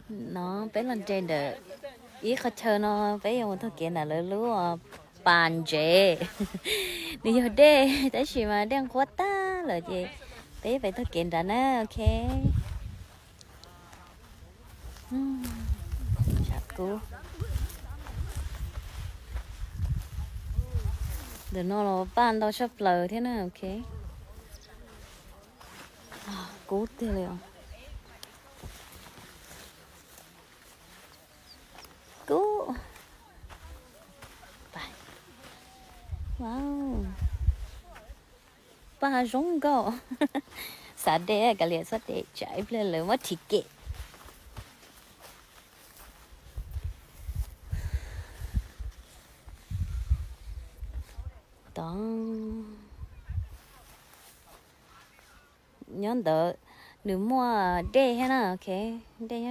No peb los nres ntawm ib qhov chaw no, peb yuav mus taug kev ntawm lawv lub pas ntsev. Nws yog dej tab sis mas dej nqhuab tag lawm ces peb pem taug kev nrad na, ok. Tshav kub. Ntawm no los paj ntau tshaj plaws thiab na, ok. Kub tiag li os. Kub. Paj zoo nkauj. Xav de kav liam txhob de tsam ib pliag lawv muab thim kem. Tod, nyob ntawd nws muaj dej thiab na, ok, dej nyob